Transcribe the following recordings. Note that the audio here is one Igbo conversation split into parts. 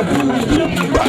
Ọ bụ Ugwumba.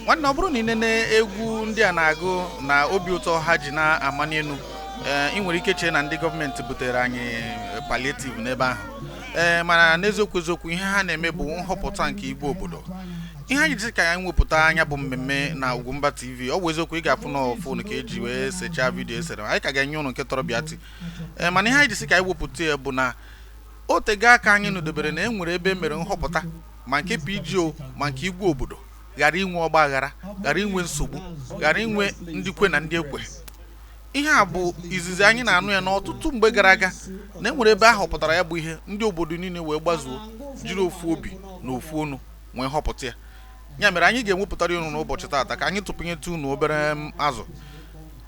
Nwanne, ọ bụrụ na ị nene egwu ndị a na-agụ na obi ụtọ ha ji na-ama n'elu, ee, ị nwere ike chee na ndị gọọmenti butere anyị palliative n'ebe ahụ. Ee, mana n'eziokwu eziokwu, ihe ha na-eme bụ nhọpụta nke igwe obodo. Ihe anyị ji ka anyị wepụta anya bụ mmemme na Ugwumba TV. Ọ bụ eziokwu, ị ga-afụ na phone ka eji wee sechaa video esere anyị ka ga-enye ụnụ nke tọrọ bịa. Ee, mana ihe anyị ji sị ka anyị wepụta ya bụ na o tego aka anyị nụdebere na e nwere ebe e mere nhọpụta, ma nke PGO ma nke igwe obodo, ghara inwe ọgba aghara, ghara inwe nsogbu, ghara inwe ndị kwe na ndị ekwe. Ihe a bụ izizi anyị na-anụ ya n'ọtụtụ mgbe gara aga na e nwere ebe a họpụtara ya bụ ihe, ndị obodo niile wee gbazuo, jiri ofu obi na ofu onu wee họpụta ya. Ya mere anyị ga-enwepụtara unu n'ụbọchị taata ka anyị tụpụnyetụ unu obere azụ.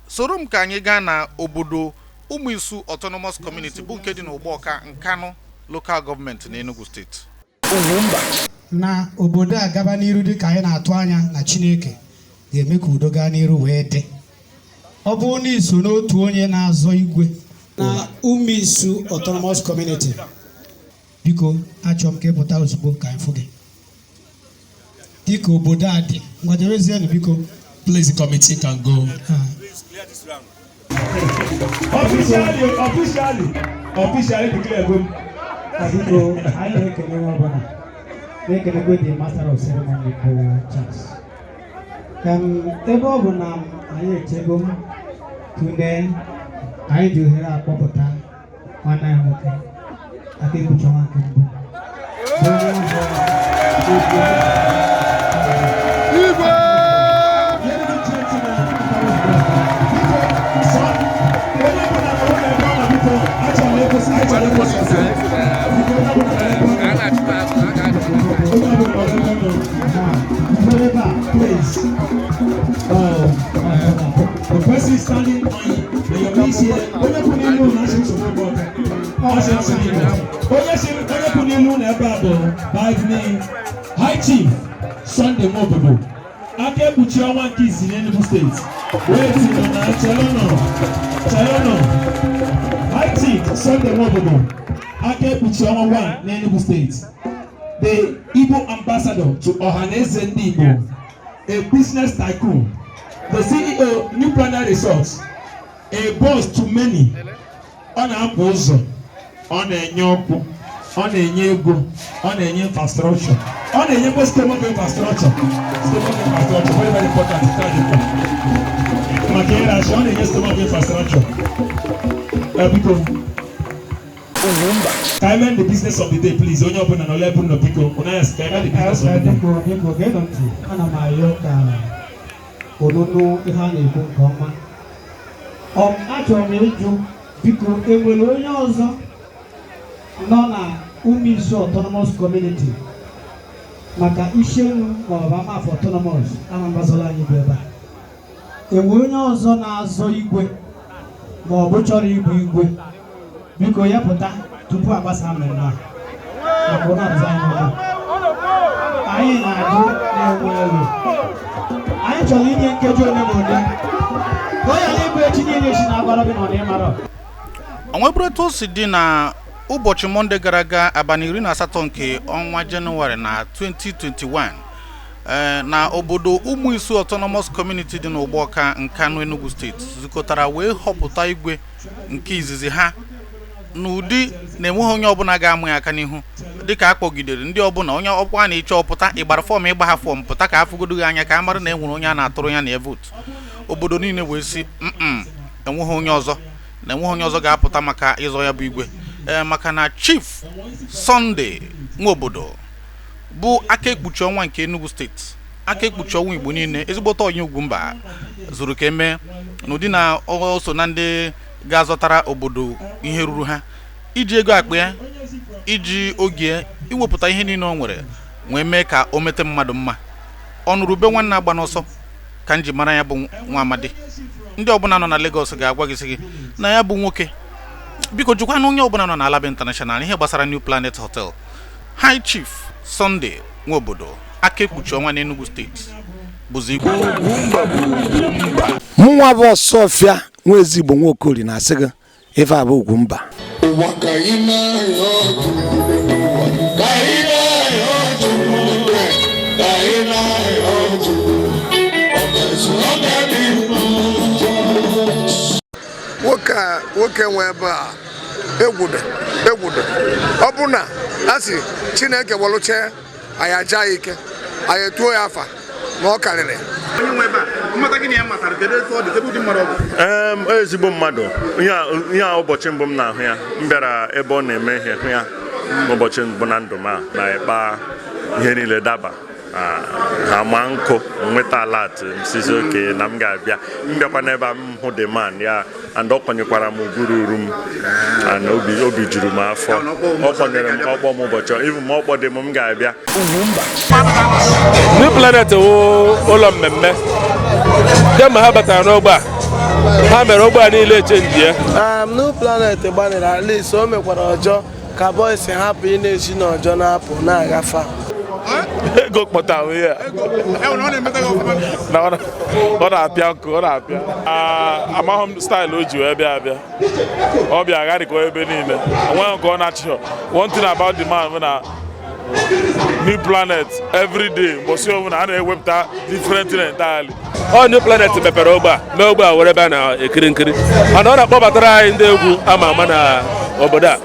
Soro m ka anyị gaa na obodo Ụmụisu Autonomous Community, bụ nke dị n'Ụgbọka, Nkanụ Local Government na Enugu Steeti. Ugwumba. Na obodo a gaba n'iru dị ka anyị na-atụ anya na Chineke ga-eme ka udo gaa n'iru wee dị. Ọ bụrụ na iso n'otu onye na-azọ igwe na Ụmụisu Autonomous Community, biko, achọrọ m ka ị pụta ozugbo ka anyị fụ gị dịka obodo a dị. Ngwajebezienụ, biko. Please, the committee can go. Ah. Officially, officially, officially declare go. Biko, anyị na-ekele onye ọbụla, na-ekelekwe the master of ceremony bụ Charles. Ebe ọ bụ na anyị echego tune, anyị ji ohere akpọpụta nwanne anyị nwoke, aka ekpuchi ọnwa nke mbụ, bụ onye ụzọ. Igwe. Ladies and gentlemen, biko, sọ onye ọbụla nọrọ n'ebe ọ nọ, biko, achọrọ m ịkwụsị, achọrọ ịkwụsị ọsọ. Biko, onye ọbụla nọrọ ebe ọ nọ. Onye ọbụla nọrọ ebe ọ nọ. Ebe a. Please. Oh, The person standing on your knees here, onye kwụ n'ilu na asị nsogbu bụ ọka. Ọ sị nsogbu Igbo. Onye si onye kwụ n'ilu na ebe a bụ by the name High Chief Sunday Nwobodo. Aka ekpuchi ọnwa nke izizi n'Enugu Steeti. Wait nọ na chere nọ chere nọ. High Chief Sunday Nwobodo. Aka ekpuchi ọnwa 1 n'Enugu Steeti. The Igbo ambassador to Ohanaeze Ndị Igbo. A business tycoon. The CEO, New Planet Resorts, a boss to many. Ọ na-apụ ụzọ, ọ na-enye ọkụ, ọ na-enye ego, ọ na-enye infrastructure, ọ na-enyekwa stomach infrastructure. Stomach infrastructure, very very important. Nke a dị mkpa maka ịrachi. Ọ na-enye stomach infrastructure. Biko, Ugwumba. ka anyị mee the business of the day, please. Onye ọbụla nọ ebe nọ, biko, ụna ya sị ka anyị mee the business of the day. Biko, biko, geenụ ntị. Ana m ayọ ka onunu ihe a na-ekwu nke ọma. Achọrọ m ịjụ, biko, enwere onye ọzọ nọ na Ụmụisu Autonomous Community maka Ishienu maọbụ Amafọ Autonomous ama gbasara anyị bụ ebe a? Enwere onye ọzọ na-azọ igwe maọbụ chọrọ ịbụ igwe? Biko, ya pụta tupu agbasa mmemme a, maka ụlọ abụza anyị n'ụlọ. Anyị na-ajụ na-enwe elu. Anyị chọrọ inye nkeji ole ma ole ka ọ ghara ịbụ echi niile si na-agbara gị na ọ na ịmarọ. O nwebụrụ etu o si dị na ụbọchị Mọnde gara aga, abalị 18 nke ọnwa Jenụwarị na 2021, ee, na obodo Ụmụisu Autonomous Community dị n'Ụgbọka, Nkanụ, Enugu Steeti, zukọtara wee họpụta igwe nke izizi ha n'ụdị na-enweghị onye ọbụla ga-amụ ya aka n'ihu, dịka a kpọgidere ndị ọbụla, onye ọkwa na-eche ọpụta ịgbara form, ịgba ha form, pụta ka afụgodo gị anya, ka a mara na e nwere onye a na-atụrụ ya na ya vote. Obodo niile wee sị mm enweghị onye ọzọ, na enweghị onye ọzọ ga-apụta maka ịzọ ya bụ igwe, ee, maka na Chief Sunday Nwobodo bụ aka ekpuchi ọnwa nke Enugu Steeti, aka ekpuchi ọnwa Igbo niile, ezigbote onye Ugwumba zuru ka emee n'ụdị na o so na ndị ga-azọtara obodo ihe ruru ha iji ego akpa ya. Iji oge iwepụta ihe niile o nwere wee mee ka o mete mmadụ mma. Ọnụrụbe nwanne agba n'ọsọ ka m ji mara ya bụ nwa amadi. Ndị ọbụla nọ na Lagos ga-agwa gị sị gị na ya bụ nwoke. Biko jụkwa na onye ọbụla nọ na Alaba International ihe gbasara New Planet Hotel. High Chief Sunday Nwobodo, aka ekpuchi ọnwa n'Enugu Steeti, bụzi ikwu. Mụnwa bụ Ọsọfịa nwa ezigbo Nwaokori na-asị gị ife a bụ Ugwumba. Ụwa ka anyị na-arịọ Chukwu, ka anyị na-arịọ Chukwu, ka anyị na-arịọ Chukwu, ọkazi ọ ga-adị mma. Nwoke a, nwoke nwe ebe a, egwude egwude. Ọ bụ na a sị Chineke welụchee anyị, aja ya ike, anyị etuo ya afa na ọ karịrị. Onye nwe ebe a, mmata gị na ya matara, kedu etu ọ dị, kedu ụdị mmadụ ọ bụ? Ezigbo mmadụ. Ihe a ụbọchị mbụ m na-ahụ ya, m bịara ebe ọ na-eme ihe hụ ya n'ụbọchị mbụ na ndụ m a na ịkpa ihe niile daba. Ha ma nkụ nweta alert m sizi oke na m ga-abịa. M bịakwa n'ebe a, m hụ the man ya and ọ kwanyekwara m ugwu ruru m and obi juru m afọ. Ọ kwanyere m, ọkpọ m ụbọchị even ma ọ kpọ dị m, m ga-abịa. New Planet wụ ụlọ mmemme. Kemgbe ha batara n'ogbe a, ha mere ogbe a niile change ya. New Planet gbanịrị, at least o mekwara ọjọọ ka boys hapụ ị na-esi n'ọjọọ na-apụ na-agafe. Ego kpọtara ihe a. Na ọ na-apịa nkụ, ọ na-apịa. Amaghị m style o ji wee bịa abịa. Ọ bịa agharịkọ ebe niile, onweghị nke ọ na-achọ. One thing about the man bụ na New Planet, every day, mbọsị ọbụla, a na-ewepụta different thing entirely. Ọ New Planet mepere ogbe a, mee ogbe a were ebe a na-ekiri nkiri, mana ọ na-akpọbatara anyị ndị egwu ama ama na obodo a.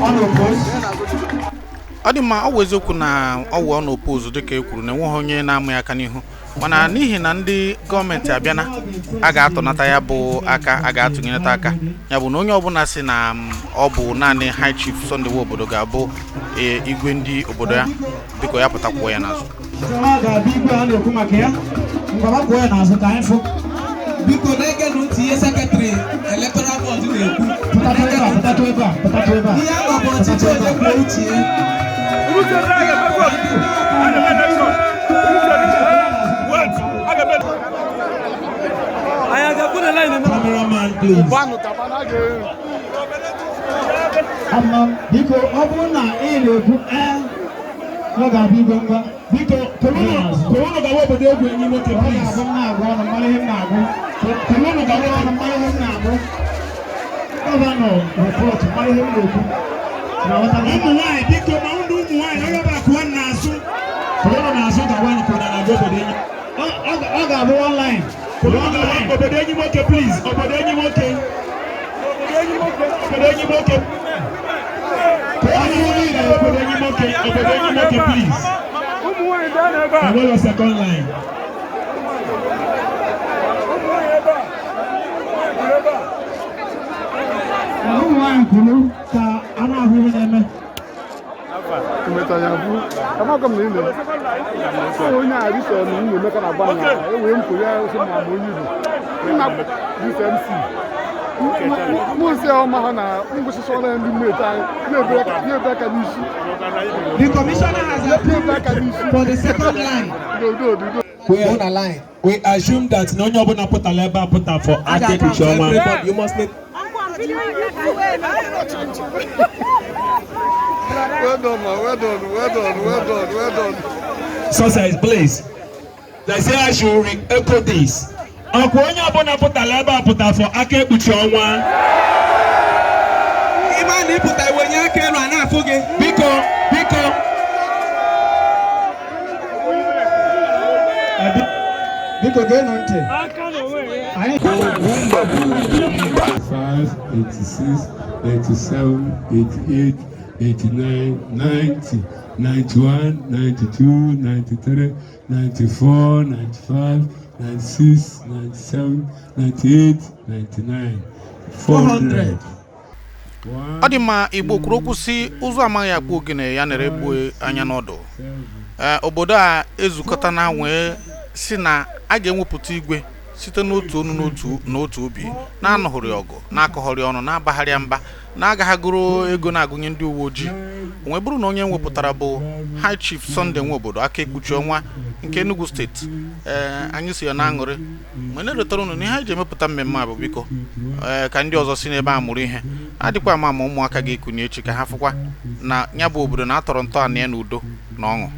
Ọ na-oppose. Ọ dị mma. Ọ bụ eziokwu na ọ wụ ọ na oppose, dịka e kwuru na enweghị onye na-amụ ya aka n'ihu, mana n'ihi na ndị gọọmenti abịana, a ga-atọnata ya bụ aka, a ga-atụnyerịta aka. Ya bụ na onye ọbụla si na ọ bụ naanị High Chief Sunday Nwobodo ga-abụ igwe ndị obodo ya, biko ya pụtakwuo ya n'azụ. Ọ ga-abụ igwe a na-ekwu maka ya. Ngwa, kwuo ya n'azụ ka anyị fụ. Biko, na-egenụ ntị ihe secretary electoral board na-ekwu. Pụtatụ ebe a, pụtatụ ebe a, pụtatụ ebe a. Ihe ahụ bụ ọchịchị onye kwuo uche ya. Cameraman, please. Ama biko, ọ bụrụ na ị na-ekwu ee, ọ ga-abụ igwe, ngwa. Biko, kòrónà gawa obodo egwu enyi nwoke, Ọ please. ga-abụ m na-agụ ọnụ mara ihe m na-agụ. Kòrónà gawa Ọnụ mara ihe m na-agụ. Governor report mara ihe m na-ekwu. Na-aghọta na Ụmụ nwanyị, biko, ma ndị ụmụ nwanyị, onye ọbụla kụọ n'azụ. Kòrónà n'azụ gawa nụ, kòrónà na-aga obodo enyi. Ọ ga-abụ online. Kòrónà gawa obodo enyi nwoke, please. Obodo enyi nwoke. Obodo enyi nwoke. Kòrónà gawa obodo enyi nwoke. Obodo enyi nwoke, please. And where your second line? Ụmụ nwaanyị kwuru ka a na-ahụ ihe na-eme. Amaghị m na ị na onye a rịsọ na nwunye Emeka na agba na ewee m kwuru ya sị ma bụ onye Igbo nna this MC mụ nsị ọma ha na ngwụsịsị ọrụ ya, ndị mmeti anyị na-ebe aka n'isi. The commissioner has approved for the second line. Udo, udo, udo. We, We assume that na onye ọbụla pụtara ebe a pụta for aka ekpuchi ọnwa. Everybody, you must make Well done, man. Well done, well done, well done, well done. Success, please. They say I should re-echo this. Ọkwa onye ọbụla pụtara ebe a pụta for aka ekpuchi ọnwa. Ime a na ịpụta iwenye aka elu a na-afụ gị. Biko, biko. Biko, geenụ ntị. Anyị 5, 86, 87, 88, 89, 90, 91, 92, 93, 94, 95, 96, 97, 98, 99, 400. Ọ dị mma. Igbo kwuru okwu si ụzọ amaghị akpụ ogene ya nere egbu anya n'ọdụ. Ee, obodo a ezukọtana wee si na a ga-enwepụta igwe. Site n'otu onu n'otu obi, na-anụghịrị ọgụ, na-akọghọrị ọnụ, na-abagharịa mba, na-agaghagoro ego, na-agụnye ndị uwe ojii onwe bụrụ na onye wepụtara bụ High Chief Sunday Nwobodo, aka ekpuchi ọnwa nke Enugu Steeti. Ee, anyị si ya na-aṅụrị mgbe na-eretara unu n'ihe anyị ji emepụta mmemme a bụ biko, ee, ka ndị ọzọ si n'ebe a mụrụ ihe. Adịkwa ama ama ụmụaka ga-ekunye echi ka ha fụkwa na ya bụ obodo na-atọrọ ntọala ya n'udo na ọṅụ.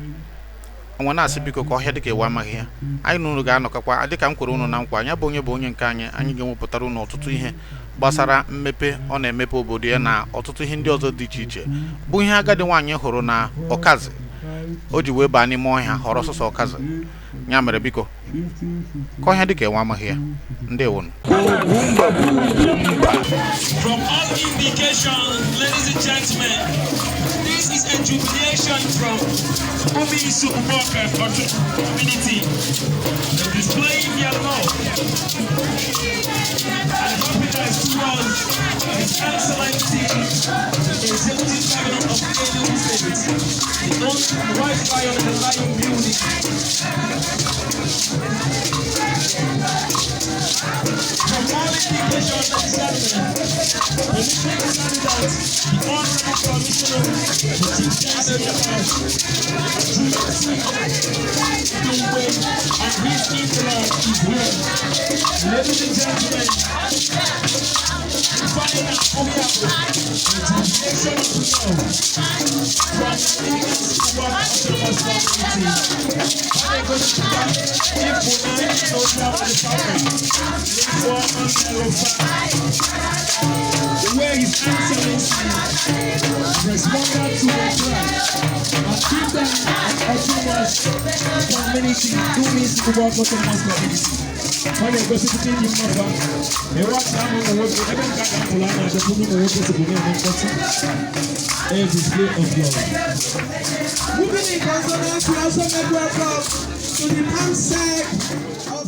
Onwe na-asị biko, ka ọhịa dịka ewu amaghị ya. Anyị na unu ga-anọkọkwa dịka m kwere unu na nkwa. Ya bụ onye bụ onye nke anyị, anyị ga-ewepụtara unu ọtụtụ ihe gbasara mmepe ọ na-emepe obodo ya na ọtụtụ ihe ndị ọzọ dị iche iche, bụ ihe agadi nwaanyị hụrụ na ọkazi o ji wee baa n'ime ọhịa họrọ sọsọ ọkazi ya. Mere biko, ka ọhịa dịka enwe amaghị ya. Ndewonu. From all indications, ladies and gentlemen, this is a jubilation from Umisu Uboka community. They're displaying their love and happiness towards His Excellency, the Executive Governor of Enugu State, the only white lion in the lion building. From all indications, ladies and gentlemen, permission candidate, the Honorable Commissioner, the Chief Chancellor, G.C. Dungwe, and his in-law is here. Ladies and gentlemen, final Obiabo, the jubilation of love from the Umisu Autonomous Community. Na-egosipụta ịfụnanya na obi abalị n'ịfụ. The way His Excellency responded to the threat and keep them autonomous community, Umisu Autonomous Community. Ọ na-egosipụta ịdị mma ịrọcha ahụ ụmụ nwoke ebe nke a ga-apụrụ anya adọpụ ụmụ nwoke sokwu na-eme mkpọtụ. A display of love. Moving in consonance, we also make welcome to the PAMSEC of